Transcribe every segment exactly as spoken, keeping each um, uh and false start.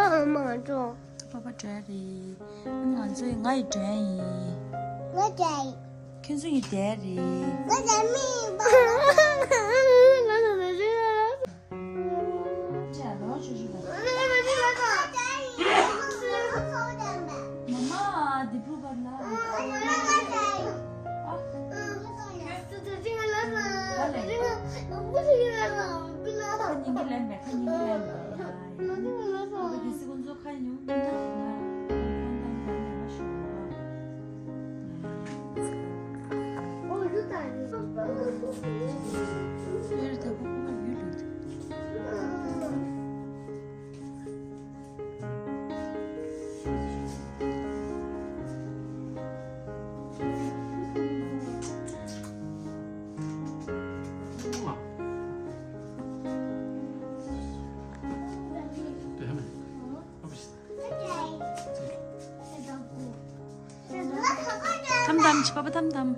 མ་འགྲོ། པ་པ་འགྲོ་ཡ་རེད། ང་ཚོ་ཡི་ང་ཡི་འགྲོ་ཡ་ཡིན། ང་འགྲོ་ཡ་ཡིན། ཁྱོད་ཚོ་ཡི་བསྡད་ཡ་རེད། ང་འགྲོ་མི་ཡིན་པ། ང་ཚོ་འགྲོ་ཡ་རེད། ང་འགྲོ་ཡ་ཡིན། ང་འགྲོ་ཡ་ཡིན། ང་འགྲོ་ཡ་ཡིན། ང་འགྲོ་ཡ་ཡིན། ང་འགྲོ་ཡ་ཡིན། མ་མ་འདི་བུ་བར་ལ། ཁ་ཉིན་གྱི་ལན་མེད། ཁ་ཉིན་གྱི་ལན་མེད། ཁ་ཉིན་གྱི་ལན་མེད། ཨ་ཁ་ཉིན་གྱི་ལན་མེད། ཁ་ཉིན་གྱི་ལན་མེད། ཐམ་ཐམ་ཆི་པ་པ་ཐམ་ཐམ།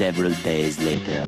Several days later.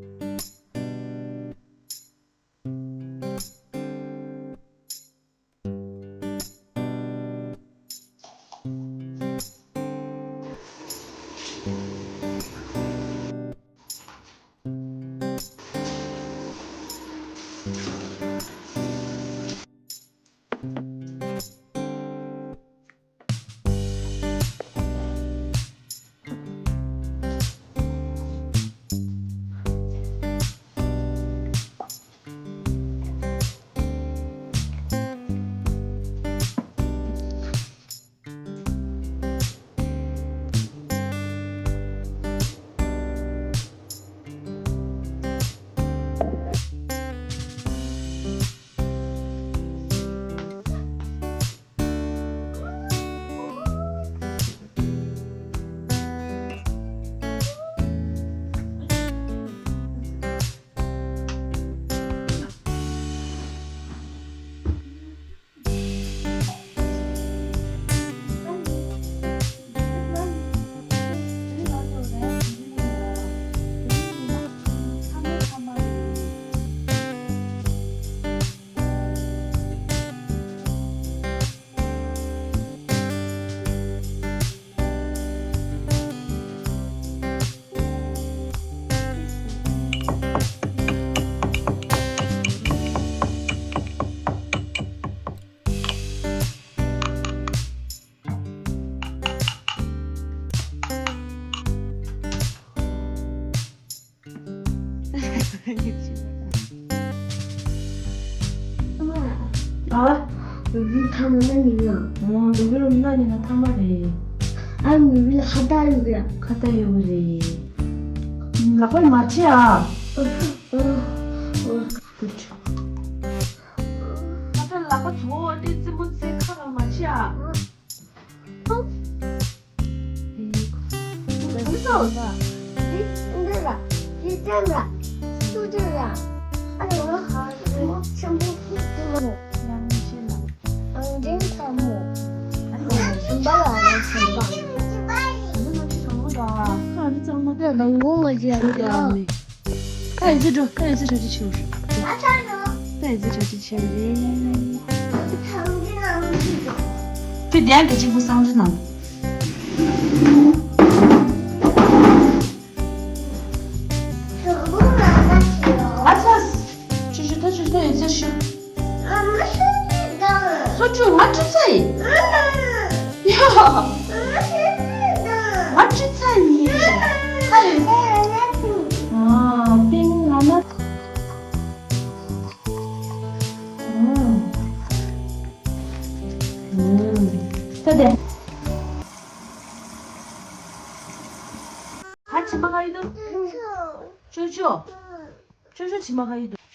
ཨ། མི་བུ་ཐ་མ་ན་ནི་ན། ཨོ། མི་བུ་ན་ནི་ན་ཐ་མ་རེད། ཨ། མི་བུ་ལ་ཁ་བཏགས་ཡོད་རེད། ཁ་བཏགས་ཡོད་རེད། ལག་པ་མ་བྱེད་ཨ། ཨ། ཨ། Good. ད་ལྟ་ལག་པ་བྱོ་དེ་རྩེད་མོ་རྩེ་ཁ་ལ་མ་བྱེད་ཨ། ཁ་ཡི་ཚེ་འགྲོ། ཁ་ཡི་ཚེ་གྲ་སྒྲིག་བྱེད་དགོས། ཁ་ཡི་ཚེ་གྲ་སྒྲིག་བྱེད་དགོས་རེད། ཁྱོད་དེ་ཡང་གལ་ཆེན་པོ་གསང་སྤྱོད་གནང་། ཨ་ཙི། ཆུ་ཆུ་ད་ཆུ་ད་ཡོད་ཚད་ཤོད། སོ་བཅུ་ང་བཅུ་ཚར་ཡིན། ཡ། ང་བཅུ་ཚར་ཡིན། ཚར་ཡིན། ཨ། པིང་ང་ན། ཨ། ཨ། ད་དེ། ད་ཕྱི་མ་ག་ཡི་འདུག་ཅོ་ཅོ། ཅོ་ཅོ་ཕྱི་མ་ག་ཡི་འདུག་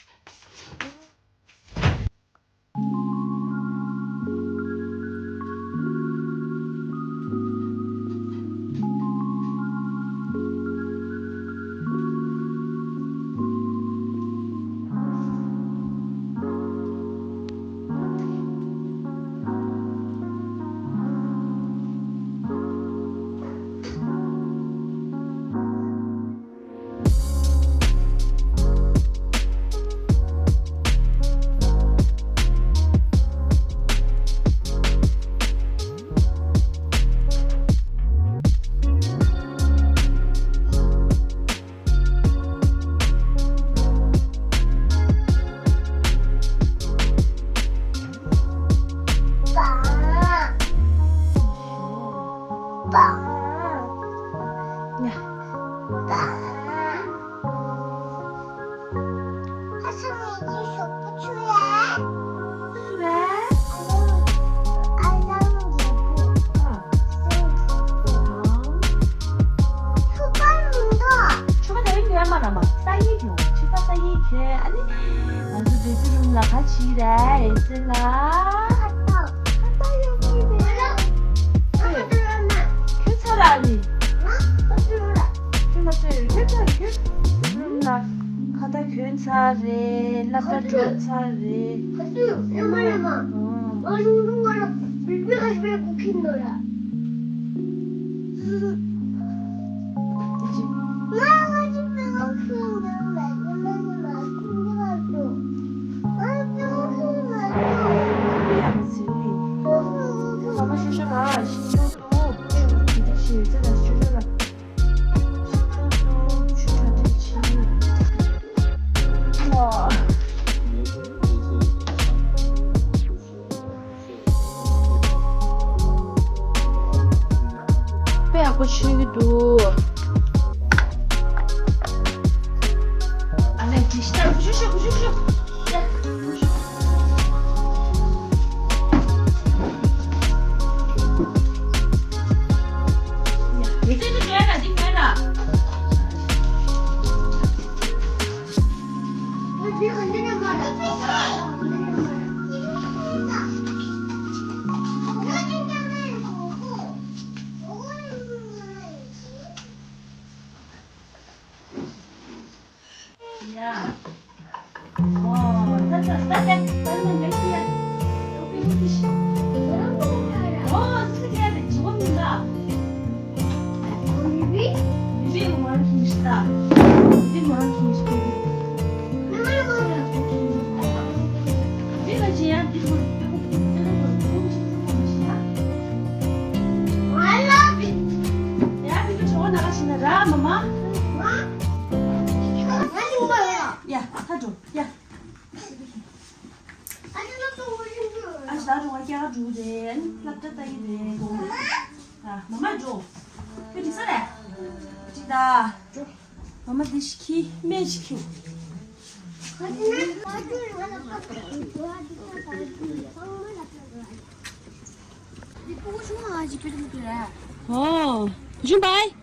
ཡོན་ཚར་རེད། སློབ་གྲྭ་འགྲོ་ཚར་རེད། ཁ་སུ་ཡོད་མ་རེད་མ། ཨོ། ང་རུང་རུང་ང་ར་བིལ་བིལ་ཁ་ཤི་བེ་གུ་ཁིན་ནོ་ར། ང་ང་ཅི་བེ་གུ་ཁིན་ནོ་ར། ཉི་མ་ཉི་མ་ཁུང་ཉི་མ་ཏོ། ང་བེ་གུ་ཁིན་ནོ་ར་ཏོ། ཡ་ཟི་ལི། ཁ་སུ་ཁ་སུ། ཁ་སུ་ཁ་སུ། དཔེ་ཡག་པོ་ཆགས་ཀྱི་འདུག་ཨ་ལས་དྲི་ཤ་ཤུ་ཤུ་ཤུ་ཤུ། ཡ། ད་འགྲོ། ཡ། ཨ་ཞེ་དྲག་འགྲོ་བ་སྐྱ་ཀ་འགྲོ་རེད། སློབ་གྲྭ་ལྟ་ཡི་རེད་གོ། ཨ། མ་མ་འགྲོ། ཁྱོད་འགྲིག་ས་རེད། འགྲིག་ད། མ་མ་འདི་ཞིག་ཁྱི་སྨན་ཞིག་ཁྱི། ཨོ། ཞུ་བའི།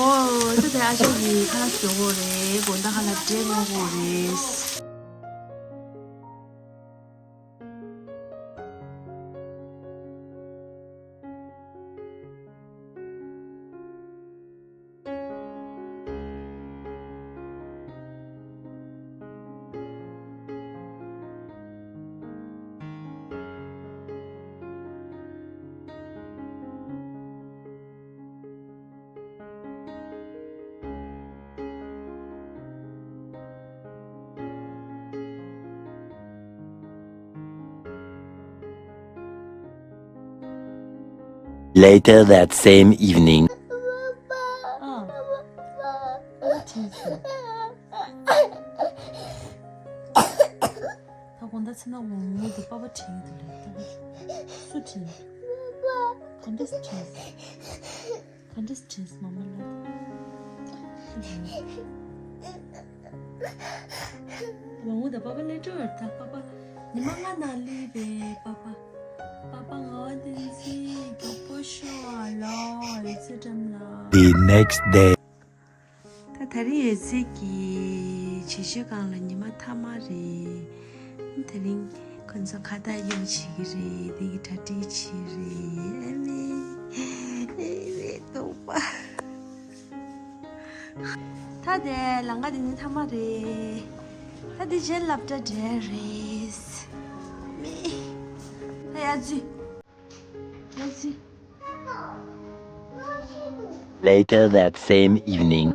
ཨོ། ད་དེ་ཨ་ཅག་གིས་ཁ་ལག་ཟ་དགོས་རེད། དགོང་དག་ཁ་ལག་སྤྲད་མ་དགོས་རེད། Later that same evening. ཨ། ཨ་དྲན་སོང་། ད་དགོང་དག་ཚེ་ན་འོང་ངོ་དེ་པ་པ་དྲན་གྱི་འདུག་ལབ་ད། སུ་དྲན། ག་འདྲ་སུ་དྲན། ག་འདྲ་སུ་དྲན་མ་མ་ལབ་ད། འོང་ངོ་དེ་པ་པ་སླེབས་འགྲོ་བར་ད། པ་པ་ཉི་མ་ལྔ་ནང་སླེབས་པས། པ་པ། པ་པ་ངག་དབང་བསྟན་འཛིན་མགྱོགས་པོ་ཤོག་ཨ་ལོ། ཡོད་ཚད་འགྲམ་ལ། The next day. ད་དེ་རིང་ཡོད་ཚད་ཀྱི་བྱེད་སྤྱོད་སྒང་ལ་ཉི་མ་མཐའ་མ་རེད། དེ་རིང་ཁོ་ཚོ་ཁ་བརྡ་ཡང་བྱེད་ཀྱི་རེད། དེ་གི་གྲ་སྒྲིག་བྱེད་རེད། ཨ་མའི། ཨ་མའི་དོགས་པ། ད་དེ་ལམ་ཁ་དེ་ནི་མཐའ་མ་རེད། ད་དེ་རྗེས་སློབ་གྲྭ་འགྲོ་རེད། ཨ་མའི། ད་ཡར་འཛུལ། Later that same evening.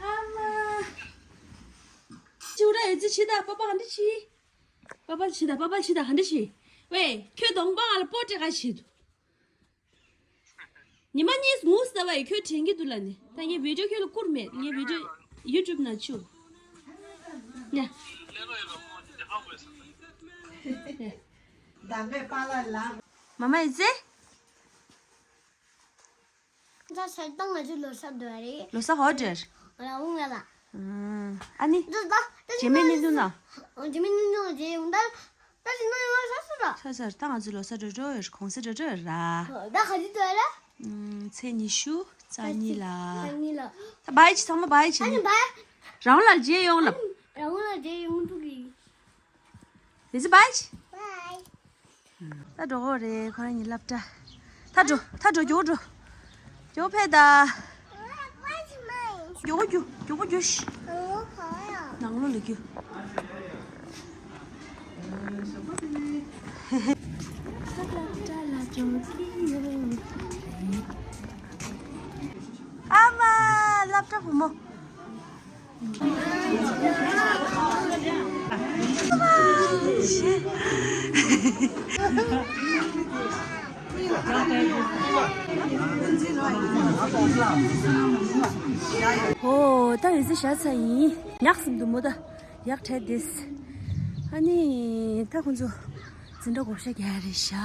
ཨ་མ། ཅི་འདྲ་ཡོད་ཙི་ཕྱི་ད་པ་པ་ཧ་འདྲ་ཕྱི། པ་པ་ཕྱི་ད་པ་པ་ཕྱི་ད་ཧ་འདྲ་ཕྱི། ཝེ་ཁྱོད་གདོང་པ་ང་ལ་པོ་སྤྲད་ག་ཕྱི་དུ། ཉི་མ་གཉིས་ངུས་ཟེར་བ་ཡི་ཁྱོད་དྲན་གྱི་འདུག་ལ་ནི། ད་ངས་བི་ཌིའོ་ཁྱོད་ལ་བསྐུར་མེད། ངས་བི་ཌིའོ་ཡུ་ཊུབ་ནང་བཅུག་ཉ། མ་མ་ཡི་ཙེ། ད་ས་ད་ང་ཚོ་ལོ་གསར་འདོད་རེད། ལོ་གསར་ཧོ་ཌེར། ར་འུ་ང་ལ། ཨ་ནི། ད་ད་ད་རྗེས་མའི་བརྙན་ཐུང་ན། རྗེས་མའི་བརྙན་ཐུང་རྗེས་ཡོང་ད། ད་ཅི་ན་ཡོང་ས་སུ་ར། ས་སར་ད་ང་ཚོ་ལོ་གསར་འགྲོ་འགྲོ་ཡོད། གོང་ས་འགྲོ་འགྲོ་ཡོད་ར། ད་ག་ཅི་འདོད་ར། ཚེས་ཉི་ཤུ་རྩ་གཉིས་ལ། རྩ་གཉིས་ལ། ད་བའི་ཅི་ཚང་མ་བའི་ཅི་ཨ་ནི་ནི། བའི། རང་ལ་རྗེས་ཡོང་ལབ། རང་ལ་རྗེས་ཡོང་ཐུག་གི། ཡི་ཙི་བའི། ད་འགྲོ་གོ་རེད་ཁོ་རང་གཉིས་སློབ་གྲྭ། ད་འགྲོ་ད་འགྲོ་མགྱོགས་འགྲོ། མགྱོགས་ཕེབས་ད། མགྱོགས་པོ་རྒྱུགས། མགྱོགས་པོ་རྒྱུགས་ཤིག་ནང་ལོགས་ལ་རྒྱུགས། ཨ་མ། སློབ་གྲྭ་བུ་མོ། ཨོ་ད་ཡོད་ཚད་བཞག་ཚར་ཡིན། ཉག་གསུམ་འདུག་མོ་ད། ཡག་བྲལ་ཏེས། ཨ་ནི་ད་ཁོང་ཚོ་འཛིན་གྲྭ་བགོ་བཤའ་རྒྱག་ཡ་རེད་ཤག་ཨ་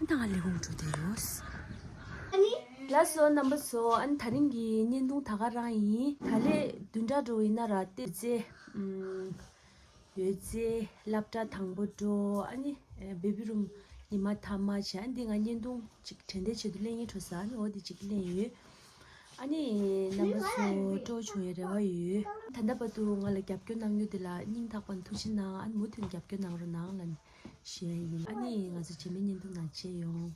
ད་ང་ལས་ཁུངས་འགྲོ་བསྡད་ཡོད། ཨ་ནི། ལགས་སོ་རྣམ་པ་ཚོ། ཨ་ནི་ད་རིང་གི་བརྙན་ཐུང་ད་ག་རང་ཡིན། ད་ལས་བདུན་ཕྲག་འགྲོ་ཡིན་ན་ར་ཏེ་ཙེ། ཨམ། ཡོད་ཚེ་སློབ་གྲྭ་དང་པོ་འགྲོ། ཨ་ནི་བེ་བི་རུམ་ཉི་མ་མཐའ་མ་བྱས། ཨ་འདི་ང་བརྙན་ཐུང་ཅིག་དྲན་རྟེན་ཆེད་དུ་ལེན་ཡིན་འགྲོ་ས། ཨ་ནི་འོ་འདི་ཅིག་ལེན་ཡོད། ཨ་ནི་རྣམ་པ་ཚོ་སྤྲོ་བྱུང་བའི་རེ་བ་ཡོད། ད་ལྟ་བར་དུ་ང་ལ་རྒྱབ་སྐྱོར་གནང་མྱོང་དེ་ལ་སྙིང་ཐག་པ་ནས་ཐུགས་རྗེ་གནང་། ཨ་ནི་མུ་མཐུད་རྒྱབ་སྐྱོར་གནང་རོགས་གནང་ལབ་ནས་ཞུ་ཡ་ཡིན། ཨ་ནི་ང་ཚོ་རྗེས་མའི་བརྙན་ཐུང་ནང་མཇལ་ཡོང་།